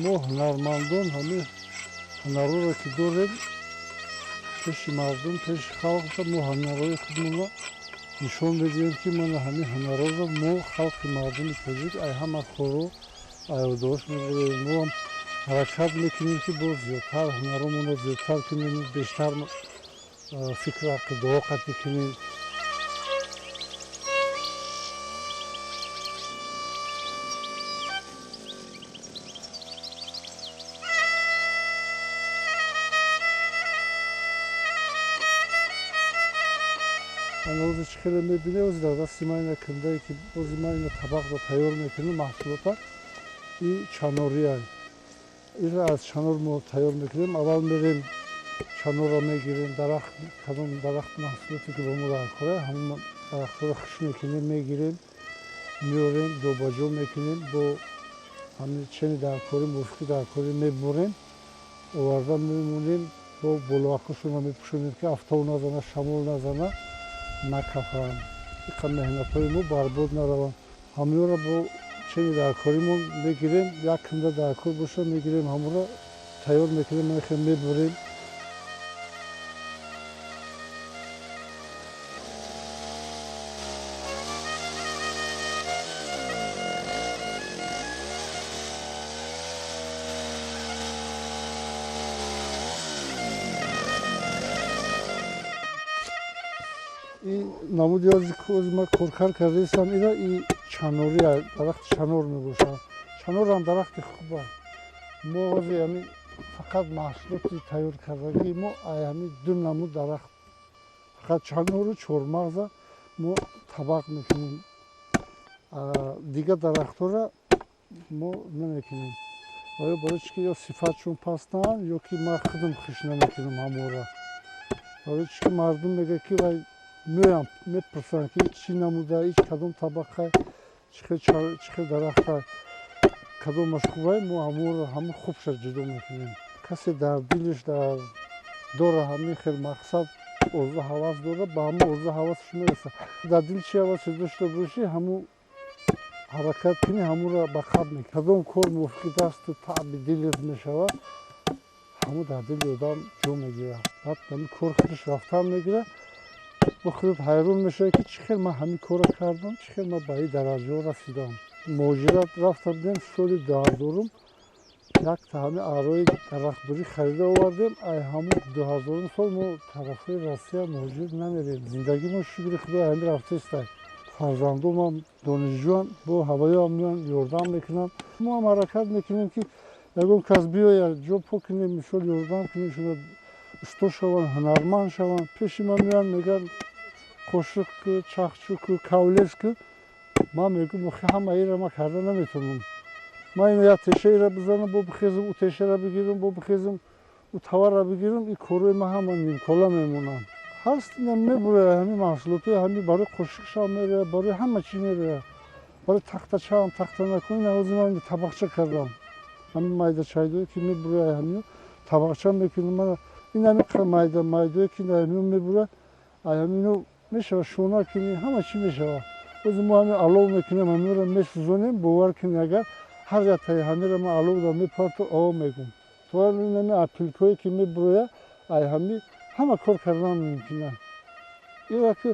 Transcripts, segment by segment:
Мо ҳунармандон ҳамин ҳунарҳоро ки дорем, пеши мардум, пеши халқ мо ҳунарҳои худмонро нишон медиҳем, ки мана ҳамин ҳунарҳоро мо халқи мардуми тоҷик ай ҳама корро айёдош мебарем. Мо ҳам ҳаракат мекунем, ки боз зиёдтар ҳунарҳомонро зиёдтар кунем, бештар фикру ақидаҳо қатъӣ кунем. Ҳозир чӣ хеле мебинед, ҳозир дар дасти ман ина кандае, ки ҳозир ман ина табақро тайёр мекунем, маҳсулота и чанория. Инро аз чанор мо тайёр мекунем. Аввал мерем чанорро мегирем, дарахт, кадом дарахт маҳсулоте ки ба мо даркора, ҳамон дарахтҳоро хиш мекунем, мегирем, меорем, ҷобаҷо мекунем, бо ҳамин чени даркорӣ, мувофиқи даркорӣ мебурем, оварда мемонем, бо болоаққашонро мепӯшонем, ки афтоб назана, шамол назана, накафанд, иқа меҳнатҳои мо барбод нараванд. Ҳаминро бо чени даркоримон мегирем, як кунда даркор боша, мегирем, ҳамонро тайёр мекунем, мехем, мебурем. Намуди ҳозир ман коркар кардаистам, ира и чанори, дарахти чанор мебошад. Чанорам дарахти хуб аст. Мо ҳозир ҳамин фақат маҳсулоти тайёр кардагии мо ай ҳамин ду намуд дарахт, фақат чанору чормағза мо табақ мекунем, дигар дарахтҳоро мо намекунем. Оё барои чӣ ки ё сифатшон пастанд, ё ки ман худам хиш намекунам ҳамонро. Барои чӣ ки мардум мегӯяд, ки вай меоям, мепурсанд, ки чӣ намуда, ҳеҷ кадом табақа, чӣ хел дарахта, кадомаш хубай, мо ҳамонро ҳамон хубша ҷудо мекунем. Касе дар дилиш дар дора ҳамин хел мақсад, орзу ҳавас дора, ба ҳамон орзу ҳавасаш мерасад. Дар дил чӣ ҳавасе дошта бошӣ, ҳамон ҳаракат кунӣ, ҳамонро ба қабл мекунӣ. Кадом кор мувофиқи дасту таъби дилат мешавад, ҳамон дар дили одам ҷо мегирад. Баъд ҳамин кор худаш рафтан мегирад, бо худат ҳайрон мешавӣ, ки чӣ хел ман ҳамин корро кардам, чӣ хел ман ба ин дараҷаҳо расидам. Муҳоҷират рафта будем соли 2000-ум, якта ҳамин аърои дарахтбурӣ харида овардем. Ай ҳамун 2000-ум сол мо тарафҳои Россия муҳоҷират намерем. Зиндагимон, шукри Худо, ҳамин рафтаистай. Фарзандомам донишҷӯянд, бо ҳавоёам меоянд, ёрдам мекунанд. Мо ҳам ҳаракат мекунем, ки ягон кас биёяд, ҷо пок кунем, мисол ёрдам кунем, шуна усто шаванд, ҳунарманд шаванд. Пеши ман меоянд, мегӯянд қошиқ ку, чахчу ку, кавлес ку. Ман мегӯям, охи ҳама инро ман карда наметавонам. Ман ина як тешаеро бизанам, бо бихезам, ӯ тешаро бигирам, бо бихезам, ӯ таварро бигирам, ин корҳои ман ҳама нимкола мемонанд. Ҳаст ина мебурад ҳамин маҳсулотҳои ҳамин барои қошиқшам мерояд, барои ҳама чӣ мерояд. Барои тахтачаам, тахта накун, ина ҳозир ман табақча кардам. Ҳамин майда чайдое ки мебурад ҳамин табақча мекунам. Ман ин ҳамин майда майдое ки ҳамин мебурад, ай ҳамино мешавад шона кунӣ, ҳама чӣ мешавад. Ҳозир мо ҳамин алов мекунем, ҳаминро месӯзонем, бовар кунед, агар ҳар яктаи ҳаминро ман аловда мепарту ов мегум. То ҳамин апилкое ки мебурояд, ай ҳамин ҳама кор кардан мумкин аст. Ира ки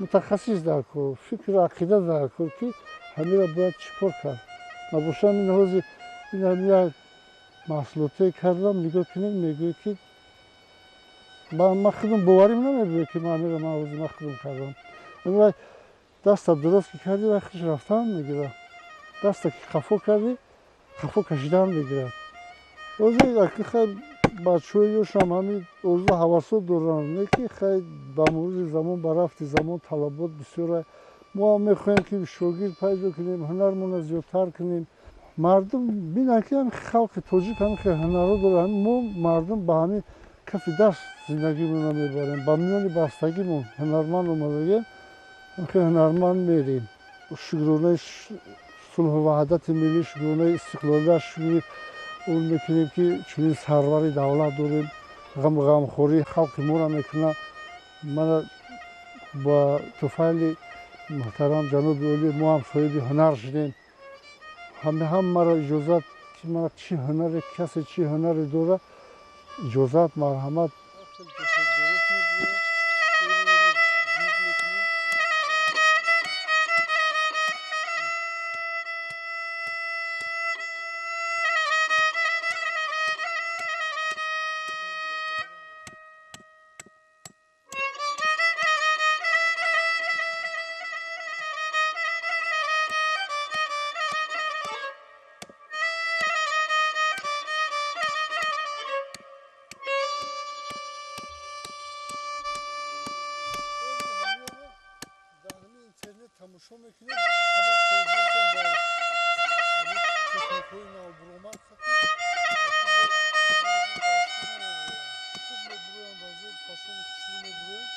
мутахассис дар кор, фикру ақида дар кор, ки ҳаминро бояд чӣ кор кард. Набошам ин ҳозир ин ҳамин як маҳсулотое кардам, нигоҳ кунед, мегӯед, ки ман худам боварим намебиёд, ки ман ҳаминро ман ҳозир ман худам кардам. Вай даста дуруст ки кардӣ, вай худаш рафтан мегирад. Даста ки қафо кардӣ, қафо кашидан мегирад. Ҳозир аки хай бачаҳои ёшам ҳамин орзу ҳавасот доранд, не ки хай ба мурури замон, ба рафти замон талабот бисёр. Мо ҳам мехоҳем, ки шогирд пайдо кунем, ҳунармонро зиёдтар кунем. Мардум бинанд, ки ҳамин халқи тоҷик ҳамин хел ҳунарҳо дорад. Мо мардум ба ҳамин кафи даст зиндагимонро мебарем, ба миёни бастагимон ҳунарманд омадагем, ҳамин хел ҳунарманд мерем. Шукронаи сулҳу ваҳдати миллӣ, шукронаи истиқлолият, шукри он мекунем, ки чунин сарвари давлат дорем, ғаму ғамхории халқи моро мекунад. Мана ба туфайли муҳтарам ҷаноби олӣ мо ҳам соҳиби ҳунар шудем. Ҳамаро иҷозат ки мана чӣ ҳунаре, касе чӣ ҳунаре дора, иҷозат, марҳамат. Тамошо мекунем, техникаҳои навбуромад хуб мебуроянд, аз фасони хушрӯ мебуроянд.